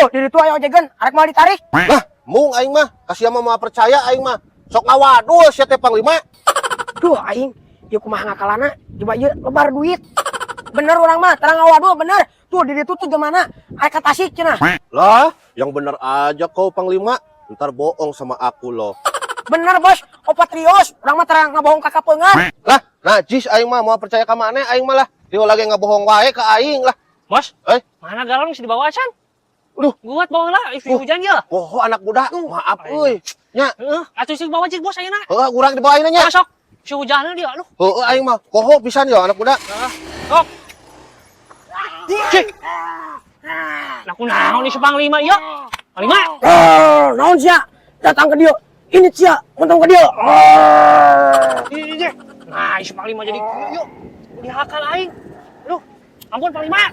Tuh, di ditu aya ojegan, arek moal ditarik. Lah, mung aing mah, ka sia mah moal percaya aing mah. Sok ngawadul sia teh, Panglima. Duh, aing, ieu kumaha ngakalana? Coba ieu lebar duit. Bener urang mah, terang ngawadul bener. Tuh, di ditu tuh gimana? Arek ka Tasik cenah. Lah, yang bener aja kau, Panglima. Ntar bohong sama aku loh. Bener, Bos, opat rios. Urang mah terang ngabohong ka kapeungan. Lah, najis aing mah moal percaya ka maneh aing mah lah. Dia lagi ngabohong wae ka aing lah. Bos, Eh, mana galon geus dibawa acan? Aduh. Buat bawa lah, if Oh. hujan ya. Oh, anak muda, maaf euy. Nya, Heeh, atuh sih bawa cik, Bos, ayeuna. Heuh, urang dibawain nya. Masuk. Si hujanan dia, aduh. Heuh, aing mah poho pisan ya anak muda. Heeh. Sok. Cik. Nah, kunaon nih si Panglima ieu? Panglima. Eh, naon sia? Datang ke dia. Ini sia, untung ke dia. Ah. Ini, ini. Nah, si Panglima jadi yuk. Dihakal aing. Aduh, ampun, Panglima.